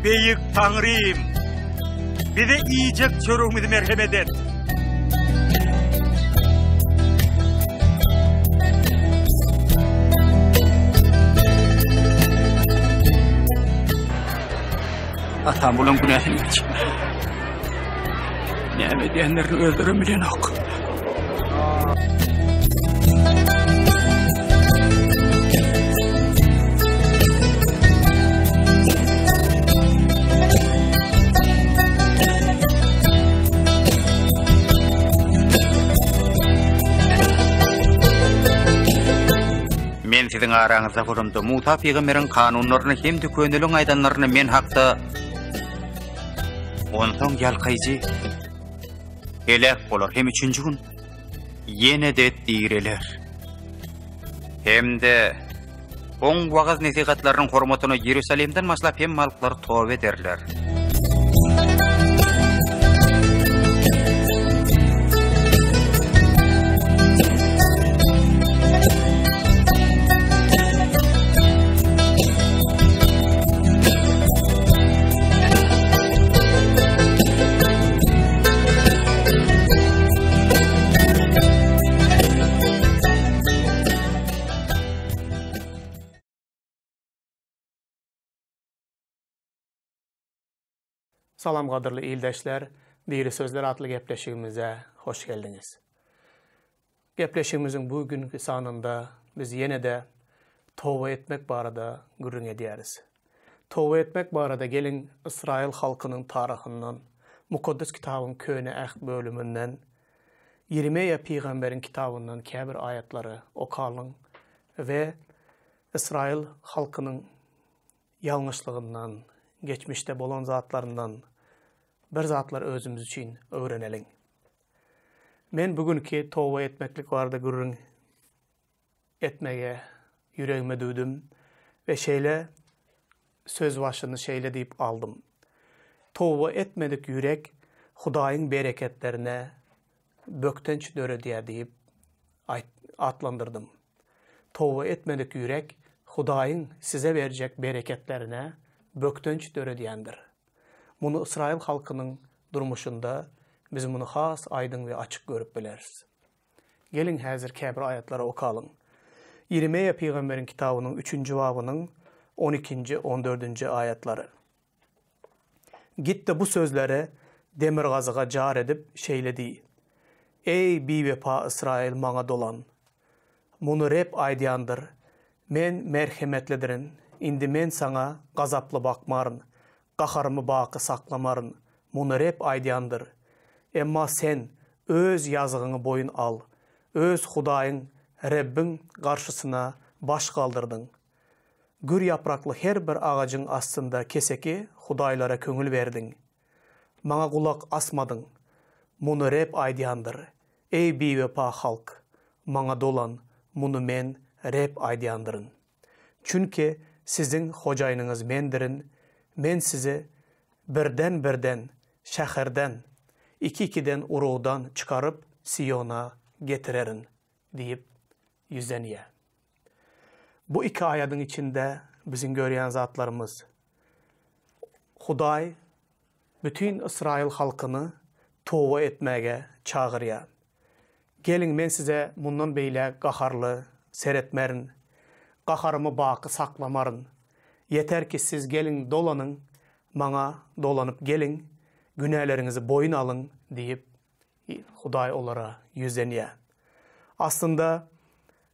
Beýik Taňrym, bize iýjek çöregimizi merhemet et. Atam bulaň günäsini geçme. Näme edýänlerini özlerem bilenok. Men siziň araňyzda bolamda, Musa pygamberiň kanunlaryny hem-de köneliň aýdanlaryny men hakda Onsoň ýalkaýjy heläk bolar hem üçünji gün ýene-de direler. Hem-de oň wagyz-nesihatlarynyň hormatyna Ýerusalimden başlap hemme halklar toba ederler. Salam gadyrly ildeşler, Diri sözler atly gepleşigimize hoş geldiňiz. Gepleşigimiziň bu günki sanynda biz ýene-de toba etmek barada gürrüň edýäris. Toba etmek barada geliň Ysraýyl halkynyň taryhyndan, Mukaddes Kitabyň Köne Äht bölüminden, Ýeremeýa pygamberiň kitabyndan käbir aýatlary okalyň we Ysraýyl halkynyň ýalňyşlygyndan, geçmişde bolan zatlaryndan bir zatlar özümiz üçin öwreneliň. Men bu günki toba etmeklik barada gürrüň etmegi ýüregime düwdüm we şeýle sözbaşyny şeýle diýip aldym, Toba etmedik ýürek Hudaýyň bereketlerine bökdenç döredýär diýip atlandyrdym. Toba etmedik ýürek Hudaýyň size berjek bereketlerine bökdenç döredýändir. Muny ysraýyl halkynyň durmuşynda biz muny has aýdyň we açyk görüp bileris. Geliň, häzir käbir aýatlary okalyň. Ýeremeýa pygamberiň kitabynyň üçünji babynyň on ikinji, on dördünji aýatlary. Git-de bu sözleri demirgazyga jar edip, şeýle diý, Eý, biwepa Ysraýyl, maňa dolan! Muny Reb aýdýandyr, Men merhemetlidirin, indi Men saňa gazaply bakmaryn, Gaharymy baky saklamaryn, muny Reb aýdýandyr. Emma sen öz ýazygyňy boýun al, öz Hudaýyň Rebbiň garşysyna baş galdyrdyň. Gür ýaprakly her bir agajyň astynda keseki hudaýlara köňül berdiň. Maňa gulak asmadyň. Muny Reb aýdýandyr. Eý, biwepa halk, Maňa dolan, muny Men, Reb aýdýandyryn. Çünki siziň hojaýynyňyz Mendirin, Men sizi birden-birden şäherden, iki-ikiden urugdan çykaryp, Siona getirerin diýip ýüzlenýär. Bu iki aýadyň içinde biziň görýän zatlarymyz, Hudaý bütin ysraýyl halkyny toba etmäge çagyrýar. Geliň, men size mundan beýläk gaharly seretmerin, gaharymy baky saklamaryn. Ýeter ki, siz geliň, dolanyň, maňa dolanyp geliň, günäleriňizi boýun alyň diýip, Hudaý olara ýüzlenýär. Aslynda,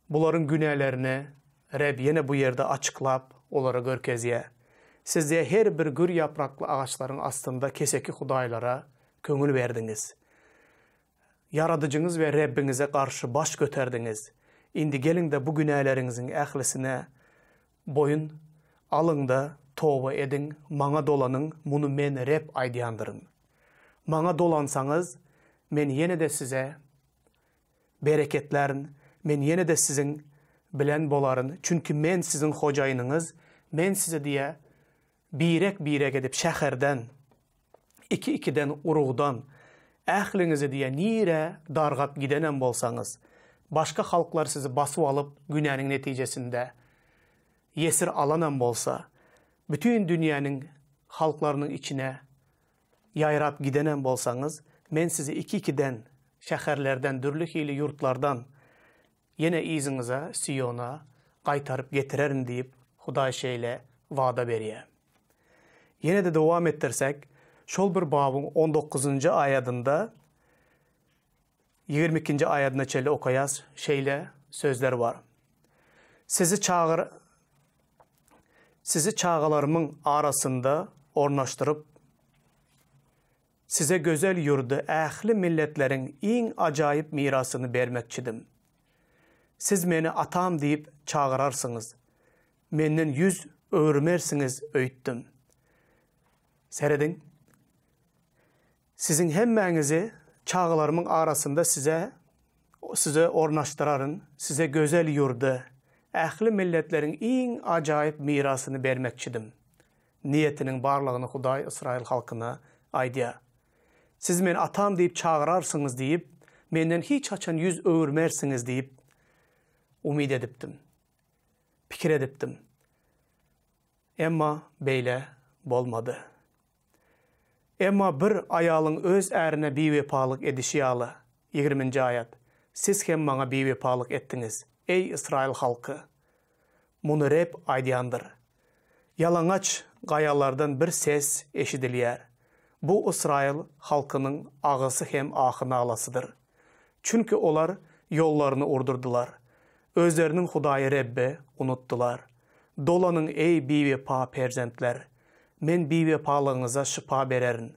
bularyň günälerini Reb ýene bu ýerde açyklap, olara görkezýär. Siz diýýär, her bir gür ýaprakly agaçlaryň astynda keseki hudaýlara köňül berdiňiz. Ýaradyjyňyz we Rebbiňize garşy baş göterdiňiz. Indi geliň-de bu günäleriňiziň ählisine boýun alyň-da, toba ediň, Maňa dolanyň, muny Men, Reb aýdýandyryn. Maňa dolansaňyz, Men ýene-de size bereketlärin, Men ýene-de siziň bilen bolaryn, çünki Men siziň Hojaýynyňyz, Men sizi diýe Birek-birek edip şäherden, iki-ikiden urugdan, ähliňizi diýe nirä dargap gidenem bolsaňyz, başga halklar sizi basyp alyp günäniň netijesinde ýesir alanam bolsa, bütin dünýäniň. halklarynyň içine ýaýrap gidenem bolsaňyz, men sizi iki-ikiden şäherlerden, dürli hili ýurtlardan ýene yzyňyza, Siona gaýtaryp getirerin diýip, Hudaý şeýle wada berýär. Ýene-de dowam etdirsek, şol bir babyň on dokuzynjy aýadynda Ýigrimi ikinji aýadyna çenli okaýas, şeýle sözler bar. Sizi çagyr Sizi çagalarymyň arasynda ornaşdyryp, size gözel ýurdy, ähli milletleriň iň ajaýyp mirasyny bermekçidim. Siz meni Atam diýip çagyrarsyňyz, menden ýüz öwürmersiňiz öýtdüm. Serediň. Siziň hemmäňizi çagalarymyň arasynda size size ornaşdyraryn, size gözel ýurdy, ähli milletleriň iň ajaýyp mirasyny bermekçidim. Niýetiniň barlygyny Hudaý ysraýyl halkyna aýdýar. Siz meni Atam diýip çagyrarsyňyz diýip, menden hiç haçan ýüz öwürmersiňiz diýip umyt edipdim. Pikir edipdim. Emma beýle bolmady. Emma bir aýalyň öz ärine biwepalyk edişi ýaly, ýigriminji aýat, siz hem maňa biwepalyk etdiňiz, eý, ysraýyl halky! Muny Reb aýdýandyr. Ýalaňaç gaýalardan bir ses eşidilýär. Bu ysraýyl halkynyň agysy hem ahy-nalasydyr. Çünki olar ýollaryny urdurdylar. Özleriniň Hudaýy Rebbi unutdylar. Dolanyň, eý, biwepa perzentler! Men biwepalygyňyza şypa bererin.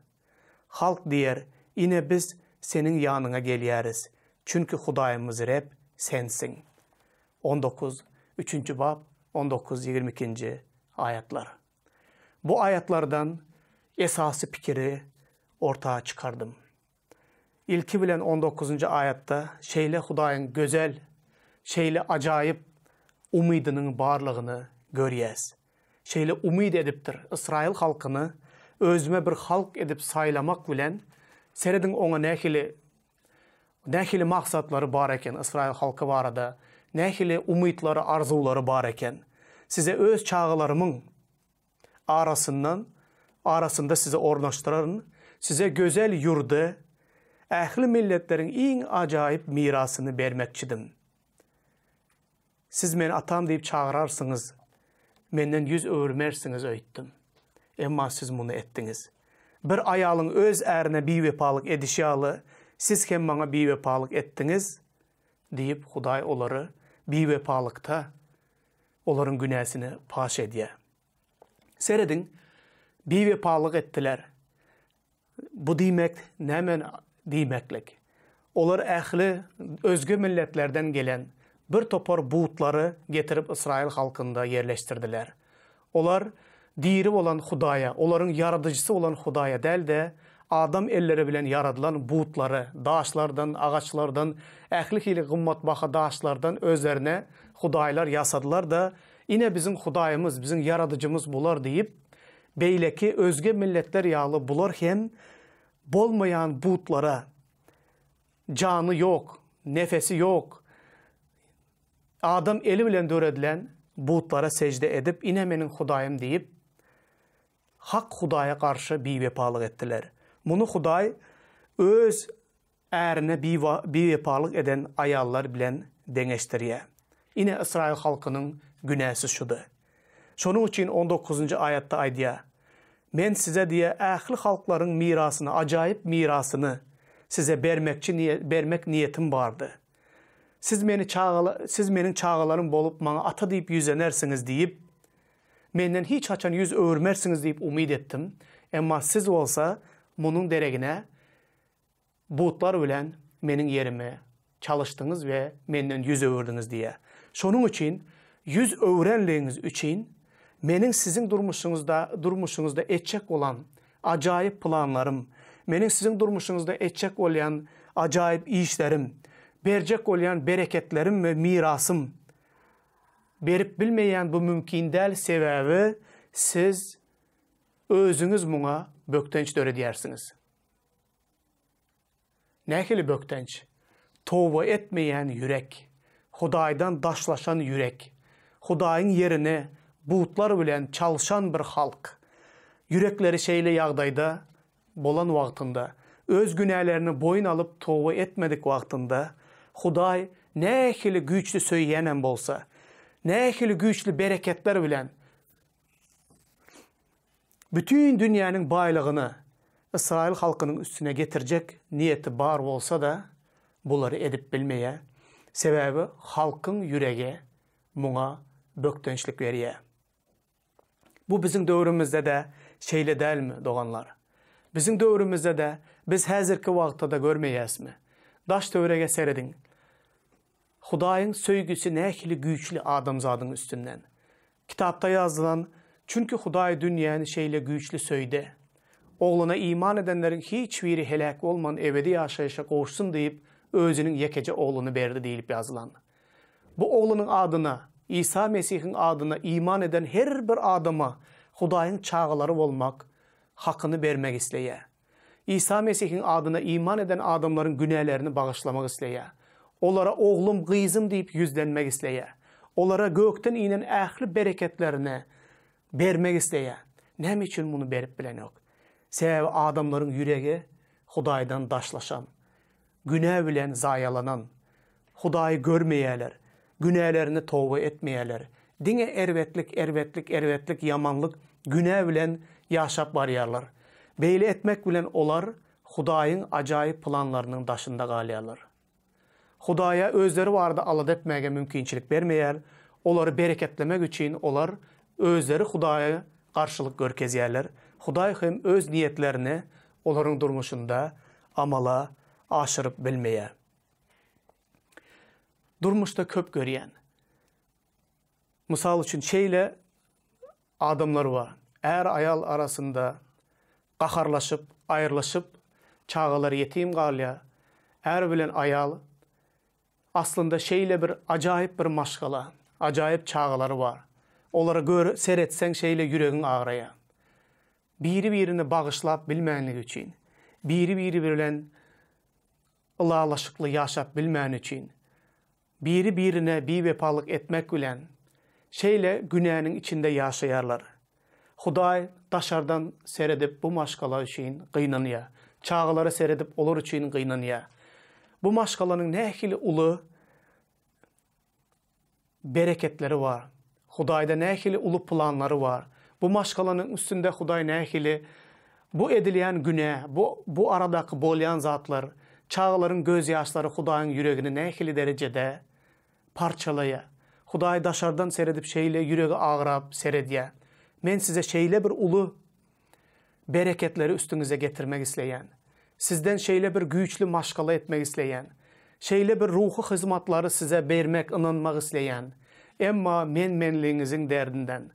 Halk diýer, Ine biz Seniň ýanyňa gelýäris, çünki Hudaýymyz Reb Sensiň. 19, üçünji bap, 19, 22-nji aýatlar. Bu aýatlardan esasy pikiri orta çykardym. Ilki bilen on dokuzynjy aýatda şeýle Hudaýyň gözel, şeýle ajaýyp umydynyň barlygyny görýäs. Şeýle umyt edipdir, Ysraýyl halkyny özüme bir halk edip saýlamak bilen, serediň oňa nähili nähili maksatlary bar eken Ysraýyl halky barada, nähili umytlary, arzuwlary bar eken. Size öz çagalarymyň arasyndan arasynda sizi ornaşdyraryn, size gözel ýurdy, ähli milletleriň iň ajaýyp mirasyny bermekçidim. Siz meni Atam diýip çagyrarsyňyz, menden ýüz öwürmersiňiz öýtdüm. Emma siz muny etdiňiz. Bir aýalyň öz ärine biwepalyk edişi ýaly, siz hem maňa biwepalyk etdiňiz diýip, Hudaý olary biwepalykda olaryň günäsini paş edýär. Serediň, biwepalyk etdiler. Bu diýmek näme diýmeklik? Olar ähli özge milletlerden gelen bir topar butlary getirip Ysraýyl halkynda ýerleşdirdiler. Olar diri bolan Hudaýa, olaryň Ýaradyjysy bolan Hudaýa däl-de, adam elleri bilen ýaradylan butlary, daşlardan, agaçlardan, ähli hili gymmatbaha daşlardan özlerine hudaýlar ýasadylar-da, Ine biziň Hudaýymyz, biziň Ýaradyjymyz bular diýip, beýleki özge milletler ýaly bular hem bolmaýan butlara, jany ýok, nefesi ýok, adam eli bilen döredilen butlara sežde edip, Ine meniň Hudaýym diýip, hak Hudaýa garşy biwepalyk etdiler. Muny Hudaý öz ärine biwepalyk eden aýallar bilen deňeşdirýär. Ine ysraýyl halkynyň günäsi şudy. Şonuň üçin on dokuzynjy aýatda aýdýar, Men size diýýär, ähli halklaryň mirasyny, ajaýyp mirasyny size bermekçi bermek niýetim bardy. Siz meni çagala siz meniň çagalarym bolup maňa ata diýip ýüzlenersiňiz diýip, menden hiç haçan ýüz öwürmersiňiz diýip umyt etdim. Emma siz bolsa munuň deregine butlar bilen meniň ýerimi çalyşdyňyz we menden ýüz öwürdiňiz diýýär. Şonuň üçin ýüz öwrenligiňiz üçin meniň siziň durmuşyňyzda durmuşyňyzda etjek bolan ajaýyp planlarym, meniň siziň durmuşyňyzda etjek bolýan ajaýyp işlerim, berjek bolýan bereketlerim we mirasym berip bilmeýän bu mümkin däl sebäbi siz özüňiz muňa bökdenç döredýärsiňiz. Nähili bökdenç? Toba etmeýän ýürek. Hudaýdan daşlaşan ýürek. Hudaýyň ýerini butlar bilen çalşan bir halk. Ýürekleri şeýle ýagdaýda bolan wagtynda, öz günälerini boýun alyp toba etmedik wagtynda, Hudaý nähili güýçli söýýänem bolsa, nähili güýçli bereketler bilen bütin dünýäniň baýlygyny Ysraýyl halkynyň üstüne getirjek niýeti bar bolsa-da, bulary edip bilmeýär. Sebäbi halkyň ýüregi muňa bökdençlik berýär. Bu biziň döwrümizde-de şeýle dälmi, doganlar? Biziň döwrümizde-de biz häzirki wagtda-da görmeýäsmi? Daş-töwerege serediň. Hudaýyň söýgüsi nähili güýçli adamzadyň üstünden. Kitapda ýazylan, Çünki Hudaý dünýäni şeýle güýçli söýdi. Ogluna iman edenleriň hiç biri heläk bolman ebedi ýaşaýşa gowuşsyn diýip, Özüniň ýekeje Ogluny berdi diýlip ýazylan. Bu Oglunyň adyna, Isa Mesihiň adyna iman eden her bir adama Hudaýyň çagalary bolmak hakyny bermek isleýär. Isa Mesihiň adyna iman eden adamlaryň günälerini bagyşlamak isleýär. Olara oglum, gyzym diýip ýüzlenmek isleýär. Olara gökden inen ähli bereketlerini bermek isleýär. Näme üçin muny berip bilenok? Sebäbi adamlaryň ýüregi Hudaýdan daşlaşan. Günä bilen zaýalanan. Hudaýy görmeýärler. Günälerine toba etmeýärler. Diňe erbetlik, erbetlik, erbetlik, ýamanlyk, günä bilen ýaşap barýarlar. Beýle etmek bilen olar Hudaýyň ajaýyp planlarynyň daşynda galýarlar. Hudaýa özleri barada alada etmäge mümkinçilik bermeýär, olary bereketlemek üçin olar özleri Hudaýa garşylyk görkezýärler. Hudaý hem öz niýetlerini olaryň durmuşynda amala aşyryp bilmeýär. Durmuşda köp görýän. Mysal üçin şeýle adamlar bar. Är-aýal arasynda gaharlaşyp, aýrylyşyp, çagalar ýetim galýar. Är bilen aýal aslynda şeýle bir ajaýyp bir maşgala, ajaýyp çagalary bar. Olara gör seretseň şeýle ýüregiň agraýar. Biri-birini bagyşlap bilmänligi üçin, biri-biri bilen ylalaşykly ýaşap bilmäni üçin, biri-birine biwepalyk etmek bilen, şeýle günäniň içinde ýaşaýarlar. Hudaý daşardan seredip bu maşgala üçin gynanýar. Çagalara seredip olar üçin gynanýar. Bu maşgalanyň nähili uly bereketleri bar. Hudaýda nähili uly planlary bar. Bu maşgalanyň üstünde Hudaý nähili bu edilýän günä, bu bu aradaky bolýan zatlar, çagalaryň gözýaşlary Hudaýyň ýüregini nähili derejede parçalaýar. Hudaý daşardan seredip şeýle ýüregi agrap seredýär. Men size şeýle bir uly bereketleri üstüňize getirmek isleýän. Sizden şeýle bir güýçli maşgala etmek isleýän. Şeýle bir ruhy hyzmatlary size bermek, ynanmak isleýän. Emma men-menligiňiziň derdinden,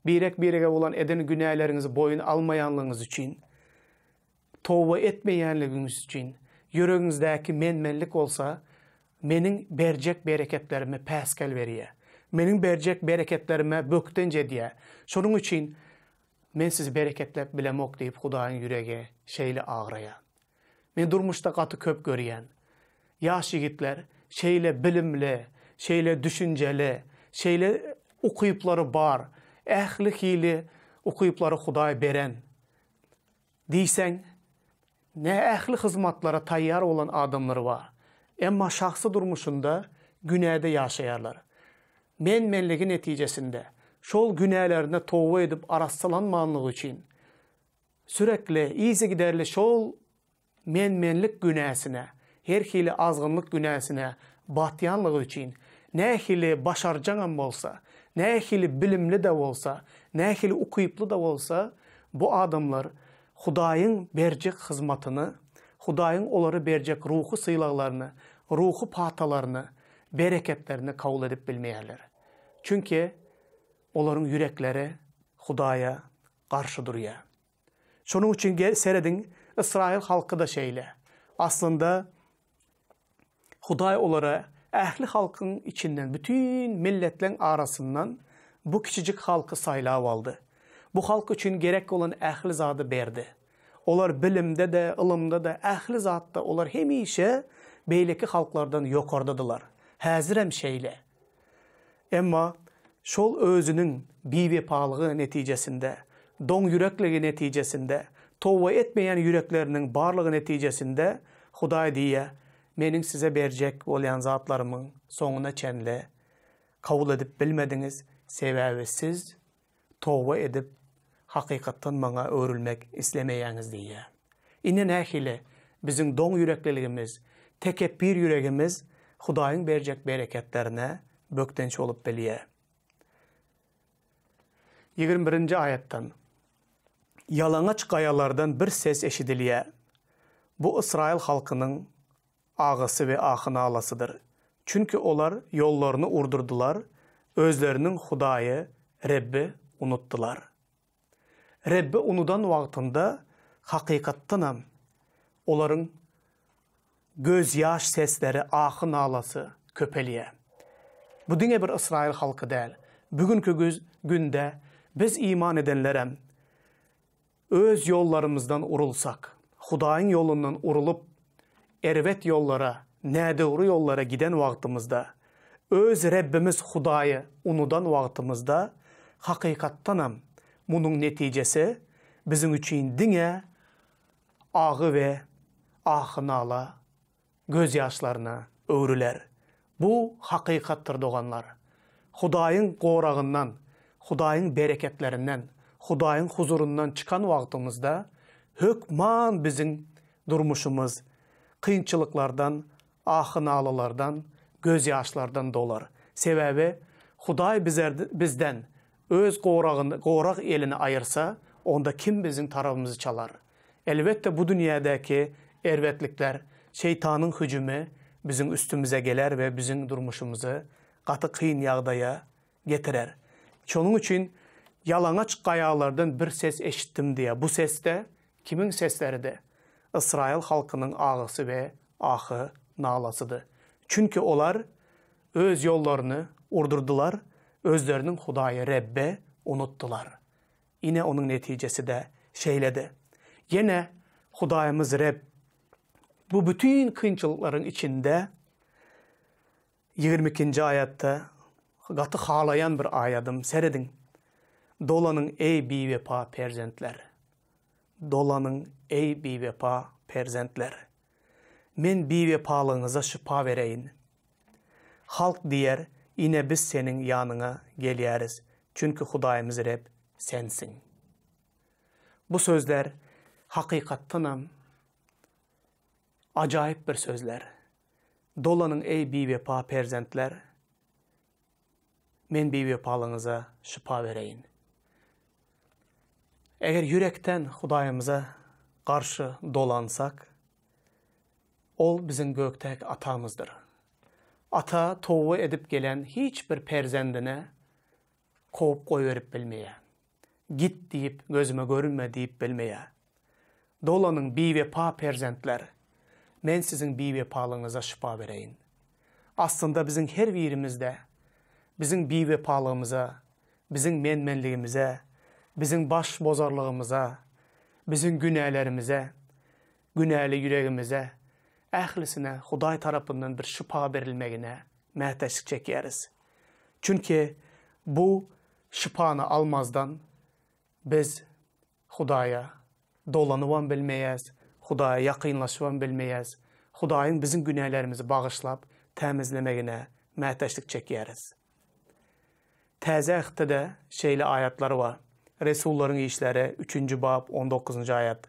birek-birege bolan eden günäleriňizi boýun almaýanlygyňyz üçin, toba etmeýänligiňiz üçin, ýüregiňizdäki men-menlik bolsa, Meniň berjek bereketlerime päsgel berýär. Meniň berjek bereketlerime bökdenç edýär. Şonuň üçin Men sizi bereketläp bilemok diýip Hudaýyň ýüregi şeýle agraýar. Men durmuşda gaty köp görýän. Ýaş ýigitler şeýle bilimli, şeýle düşünjeli, şeýle ukyplary bar, ähli hili ukyplary Hudaý beren. Diýseň, ne ähli hyzmatlara taýýar bolan adamlar bar. Emma şahsy durmuşynda günäde ýaşaýarlar. Men-menligi netijesinde, şol günälerine toba edip arassalanmanlygy üçin, sürekli, yzygiderli şol Men-menlik günäsine, her hili azgynlyk günäsine batýanlygy üçin, nähili başarjaňam bolsa, nähili bilimli-de bolsa, nähili ukyply-da bolsa, bu adamlar Hudaýyň berjek hyzmatyny, Hudaýyň olara berjek ruhy sylaglaryny, ruhy patalaryny, bereketlerini kabul edip bilmeýärler. Çünki olaryň ýürekleri Hudaýa garşy durýar. Şonuň üçin serediň, ysraýyl halky-da şeýle. Aslynda, Hudaý olara ähli halkyň içinden, bütin milletleň arasyndan bu kiçijik halky saýlap aldy. Bu halk üçin gerek bolan ähli zady berdi. Olar bilimde-de, ylymda-da, ähli zatda olar hemişe beýleki halklardan ýokardadylar. Häzirem şeýle. Emma şol özüniň biwepalygy netijesinde, doň ýürekligi netijesinde, toba etmeýän ýürekleriniň barlygy netijesinde Hudaý diýýär, Meniň size berjek bolýan zatlarymyň soňuna çenli kabul edip bilmediňiz, sebäbi siz toba edip, hakykatdan maňa öwrülmek islemeýäňiz diýýär. Ine nähili biziň doň ýürekliligimiz, tekepbir ýüregimiz Hudaýyň berjek bereketlerine bökdenç bolup bilýär. 21-nji aýatdan, Ýalaňaç gaýalardan bir ses eşidilýär. Bu ysraýyl halkynyň agysy we ahy-nalasydyr. Çünki olar ýollaryny urdurdylar, özleriniň Hudaýy Rebbi unutdylar. Rebbi unudan wagtynda hakykatdanam olaryň gözýaş sesleri, ahy-nalasy köpelýär. Bu diňe bir ysraýyl halky däl. Bu günki günde biz iman edenlerem Öz ýollarymyzdan urulsak, Hudaýyň ýolundan urulyp, erbet ýollara, nädogry ýollara giden wagtymyzda, öz Rebbimiz Hudaýy unudan wagtymyzda, hakykatdanam, munuň netijesi biziň üçin diňe agy we ahy-nala gözýaşlaryna öwrüler. Bu hakykatdyr doganlar. Hudaýyň goragyndan, Hudaýyň bereketlerinden, Hudaýyň huzuryndan çykan wagtymyzda hökman biziň durmuşymyz kynçylyklardan, ahy-nalalardan, gözýaşlardan dolar. Sebäbi Hudaý bizden Öz goragyny, gorag elini aýyrsa, onda kim biziň tarabymyzy çalar? Elbetde bu dünýädäki erbetlikler, şeýtanyň hüjümi biziň üstümize geler we biziň durmuşymyzy gaty kyn ýagdaýa getirer. Şonuň üçin ýalaňaç gaýalardan bir ses eşitdim diýýär. Bu ses-de kimiň sesleridi? Ysraýyl halkynyň agysy we ahy nalasydy. Çünki olar Öz ýollaryny urdurdylar, özleriniň Hudaýy Rebbi unutdylar. Ine onuň netijesi-de şeýledi. Ýene Hudaýymyz Reb bu bütin kynçylyklaryň içinde 22-nji aýatda gaty halaýan bir aýadym, serediň, Dolanyň eý biwepa perzentler! Dolanyň eý biwepa perzentler! Men biwepalygyňyza şypa bereýin. Halk diýer, Ine biz seniň ýanyňa gelýäris, çünki Hudaýymyz Reb Sensiň. Bu sözler hakykatdanam ajaýyp bir sözler. Dolanyň eý biwepa perzentler, men biwepalygyňyza şypa bereýin. Eger ýürekden Hudaýymyza garşy dolansak, Ol biziň gökdäki Atamyzdyr. Ata toba edip gelen hiç bir perzendine kowup goýberip bilmeýär. Git diýip, gözüme görünme diýip bilmeýär. Dolanyň, biwepa perzentler! Men siziň biwepalygyňyza şypa bereýin. Aslynda biziň her birimizde biziň biwepalygymyza, biziň men-menligimize, biziň baş bozarlygymyza, biziň günälerimize, günäli ýüregimize, ählisine Hudaý tarapyndan bir şypa berilmegine mätäçlik çekýäris. Çünki bu şypany almazdan biz Hudaýa dolanybam bilmeýäs, Hudaýa ýakynlaşybam bilmeýäs, Hudaýyň biziň günälerimizi bagyşlap tämizlemegine mätäçlik çekýäris. Täze Ähtde-de şeýle aýatlar bar. Resullaryň işleri, üçünji bap, on dokuzynjy aýat.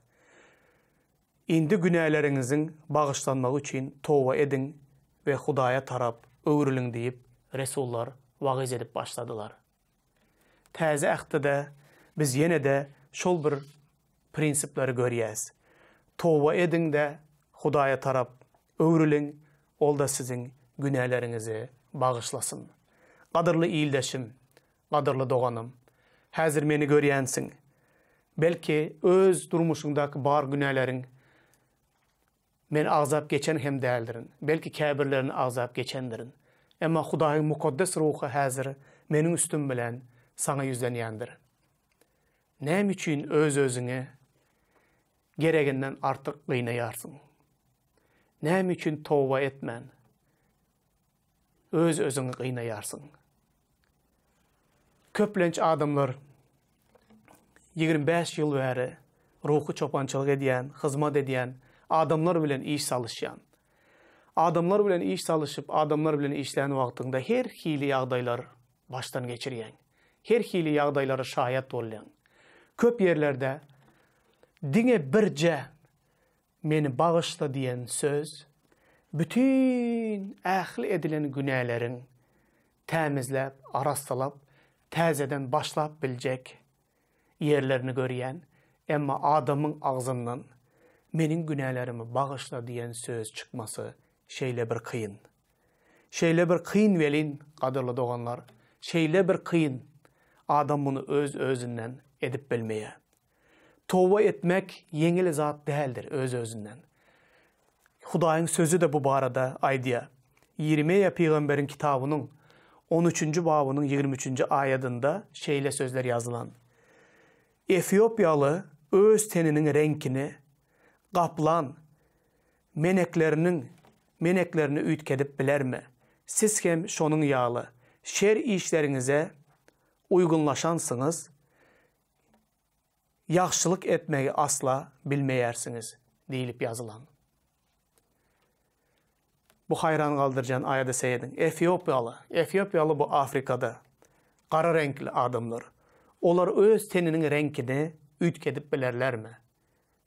Indi günäleriňiziň bagyşlanmagy üçin toba ediň we Hudaýa tarap öwrüliň diýip, resullar wagyz edip başladylar. Täze Ähtde-de biz ýene-de şol bir prinsipleri görýäs. Toba ediň-de, Hudaýa tarap öwrüliň, Ol-da siziň günäleriňizi bagyşlasyn. Gadyrly ildeşim, gadyrly doganym, häzir meni görýänsiň. Belki, öz durmuşyňdaky bar günäleriň men agzap geçen hem däldirin, belki, käbirlerini agzap geçendirin. Emma Hudaýyň Mukaddes Ruhy häzir meniň üstüm bilen saňa ýüzlenýändir. Näme üçin öz-özüňi gereginden artyk gynaýarsyň? Näme üçin toba etmän, öz-özüňi gynaýarsyň? Köplenç adamlar. 25 ýyl bäri ruhy çopançylyk edýän, hyzmat edýän, adamlar bilen iş salyşýan. Adamlar bilen iş salyşyp, adamlar bilen işlän wagtyňda her hili ýagdaýlar başdan geçirýäň. Her hili ýagdaýlara şaýat bolýaň. Köp ýerlerde diňe birje Meni bagyşla diýen söz bütin ähli edilen günäleriň tämizläp, arassalap, täzeden başlap biljek ýerlerini görýän, emma adamyň agzyndan Meniň günälerimi bagyşla diýen söz çykmasy şeýle bir kyn. Şeýle bir kyn welin, gadyrly doganlar, şeýle bir kyn, adam muny öz-özünden edip bilmeýär. Toba etmek ýeňil zat däldir öz-özünden. Hudaýyň Sözi-de bu barada aýdýar. Ýermeýa pygamberiň kitabynyň on üçünji babynyň ýigrimi üçünji aýadynda şeýle sözler ýazylan, Efiopiýaly öz teniniň reňkini gaplan menekleriniň meneklerini üýtgedip bilermi? Siz hem şonuň ýaly, şer işleriňize uýgunlaşansyňyz, Ýagşylyk etmegi asla bilmeýärsiňiz diýlip ýazylan. Bu haýran galdyrjan aýada seýediň. Efiopiýaly, efiopiýaly bu Afrikada gara reňkli adamlar. Olar öz teniniň reňkini üýtgedip bilerlermi?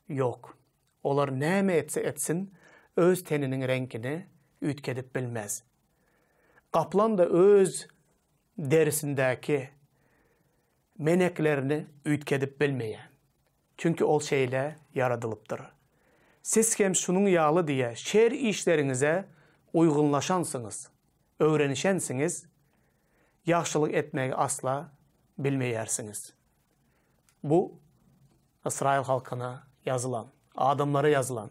Ýok. Olar näme etse etsin, öz teniniň reňkini üýtgedip bilmez. Gaplan-da öz derisindäki meneklerini üýtgedip bilmeýär. Çünki ol şeýle ýaradylypdyr. Siz hem şunuň ýaly diýe şer işleriňize uýgunlaşansyňyz, öwrenişensiňiz, ýagşylyk etmegi asla bilmeýärsiňiz. Bu Ysraýyl halkyna ýazylan, adamlara ýazylan.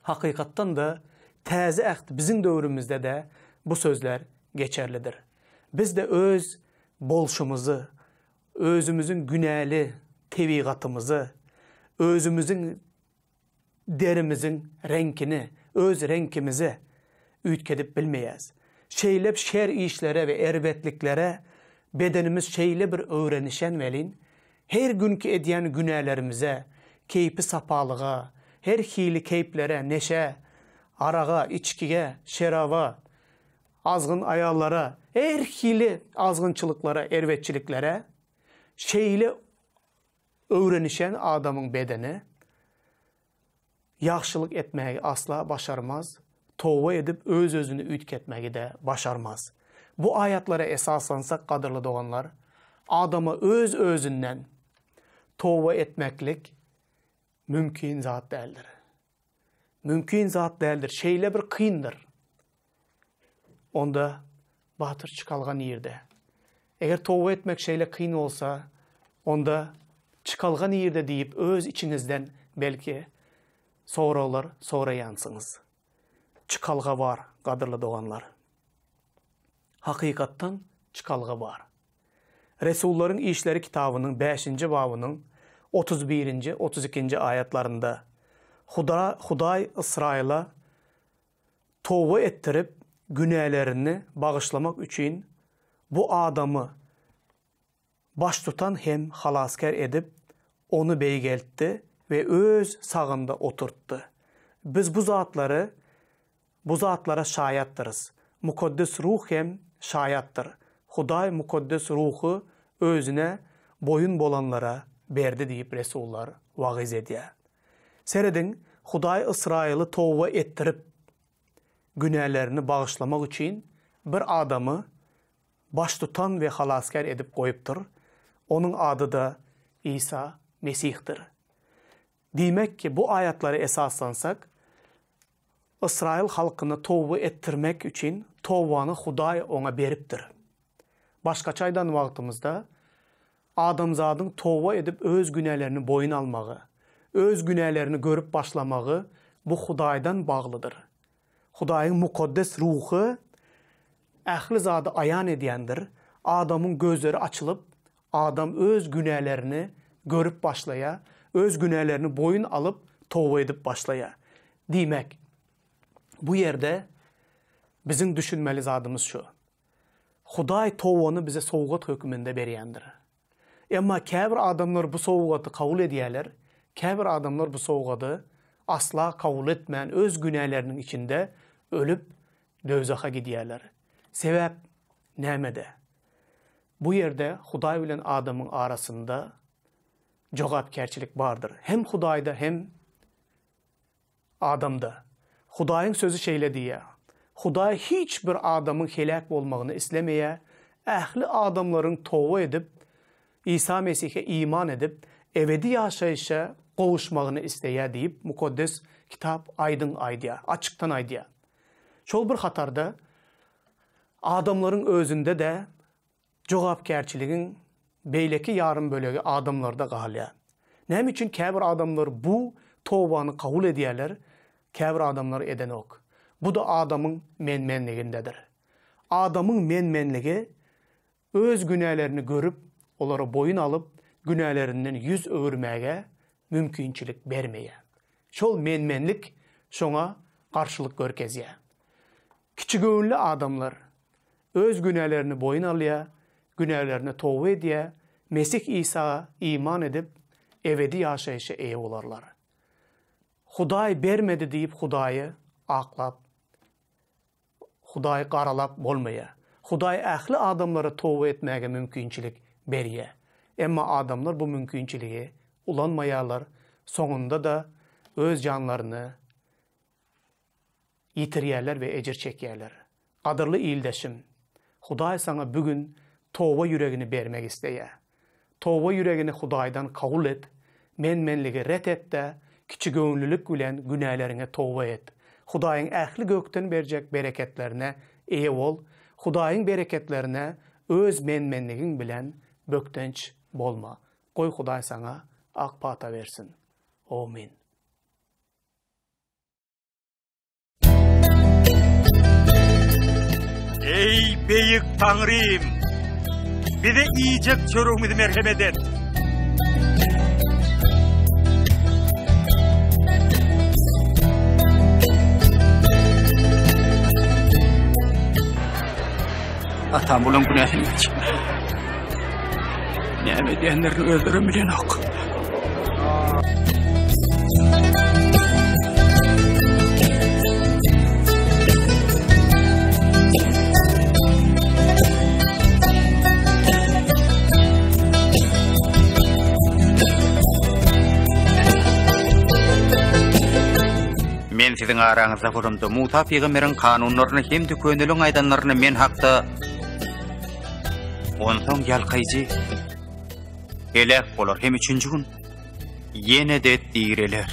Hakykatdan-da, Täze Äht biziň döwrümizde-de bu sözler geçerlidir. Biz-de öz bolşumyzy, özümiziň günäli tebigatymyzy, özümiziň derimiziň reňkini, öz reňkimizi üýtgedip bilmeýäris. Şeýle şer işlere we erbetliklere bedenimiz şeýle bir öwrenişen welin, Her günki edýän günälerimize, keýpi-sapalyga, her hili keýplere, neşä, araga, içgige, şeraba, azgyn aýallara, her hili azgynçylyklara, erbetçiliklere şeýle öwrenişen adamyň bedeni Ýagşylyk etmegi asla başarmaz, toba edip öz-özüni üýtgetmegi-de başarmaz. Bu aýatlara esaslansak gadyrly doganlar, adama öz-özünden toba etmeklik mümkin zat däldir. Mümkin zat däldir, şeýle bir kyndyr. Onda batyr çykalga nirde? Eger toba etmek şeýle kyn bolsa, onda çykalga nirde diýip öz içiňizden belki soraglar soraýansyňyz. Çykalga bar, gadyrly doganlar. Hakykatdan çykalga bar. Resullaryň işleri kitabynyň bäşinji babynyň 31-nji, 32-nji aýatlarynda Huda, Hudaý Ysraýyla Toba etdirip, günälerini bagyşlamak üçin bu adamy baştutan hem halasgär edip, ony beýgeltdi we öz sagynda oturtdy. Biz bu zatlary bu zatlara şaýatdyrys. Mukaddes Ruh hem şaýatdyr. Hudaý Mukaddes Ruhy Özüne boýun bolanlara berdi diýip resullar wagyz edýär. Serediň, Hudaý Ysraýyly toba etdirip, günälerini bagyşlamak üçin bir adamy baştutan we halasgär edip goýupdyr, onuň ady-da Isa Mesihdir. Diýmek ki, bu aýatlara esaslansak, Ysraýyl halkyny toba etdirmek üçin tobany Hudaý oňa beripdir. Başgaça aýdan wagtymyzda, Adamzadyň toba edip öz günälerini boýun almagy, öz günälerini görüp başlamagy bu Hudaýdan baglydyr. Hudaýyň Mukaddes Ruhy ähli zady aýan edýändir, adamyň gözleri açylyp, adam öz günälerini görüp başlaýar, öz günälerini boýun alyp toba edip başlaýar. Diýmek, bu ýerde biziň düşünmeli zadymyz şu. Hudaý tobany bize sowgat hökmünde berýändir. Emma käbir adamlar bu sowgady kabul edýärler, käbir adamlar bu sowgady asla kabul etmän öz günäleriniň içinde ölüp döwzaha gidýärler. Sebäp nämede? Bu ýerde Hudaý bilen adamyň arasynda jogapkärçilik bardyr. Hem Hudaýda hem Adamda. Hudaýyň Sözi şeýle diýýär, Hudaý hiç bir adamyň heläk bolmagyny islemeýär, ähli adamlaryň toba edip, Isa Mesihe iman edip, ebedi ýaşaýşa gowuşmagyny isleýär diýip, Mukaddes Kitap aýdyň aýdýar, açykdan aýdýar. Şol bir hatarda, adamlaryň özünde-de Jogapkärçiligiň beýleki ýarym bölegi adamlarda galýar. Näme üçin käbir adamlar bu tobany kabul edýärler, käbir adamlar edenok? Bu-da adamyň men-menligindedir. Adamyň men-menligi öz günälerini görüp, olara boýun alyp, günälerinden ýüz öwürmäge mümkinçilik bermeýär. Şol men-menlik şoňa garşylyk görkezýär. Kiçigöwünli adamlar öz günälerini boýun alýar, günälerine toba edýär, Mesih Isa iman edip, ebedi ýaşaýşa eýe bolarlar. Hudaý bermedi diýip Hudaýy aklap, Hudaýy garalap bolmaýar. Hudaý ähli adamlara toba etmäge mümkinçilik berýär. Emma adamlar bu mümkinçiligi ulanmaýarlar, soňunda-da öz janlaryny ýitirýärler we ejir çekýärler. Gadyrly ildeşim, Hudaý saňa bu gün toba ýüregini bermek isleýär. Toba ýüregini Hudaýdan kabul et, men-menligi ret et-de, kiçigöwünlilik bilen günäleriňe toba et. Hudaýyň ähli gökden berjek bereketlerine eýe bol, Hudaýyň bereketlerine öz men-menligiň bilen bökdenç bolma. Goý Hudaý saňa ak pata bersin. Omyn. Eý, beýik Taňrym! Bize iýjek çöregimizi merhemet et. Atam bulaň günäsini geçip. Näme edýänlerini özlerem bilenok. Men siziň araňyzda bolamda Musa pygamberiň kanunlaryny hem-de köneliň aýdanlaryny men hakda Onsoň ýalkaýjy heläk bolar hem üçünji gün ýene-de direler.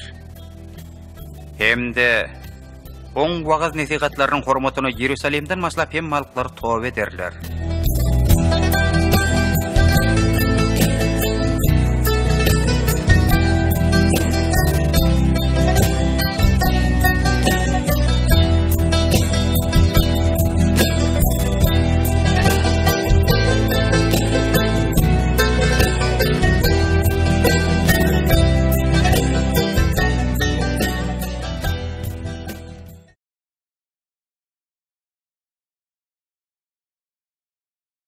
Hem-de oň wagyz-nesihatlarynyň hormatyna Ýerusalimden başlap hemme halklar toba ederler.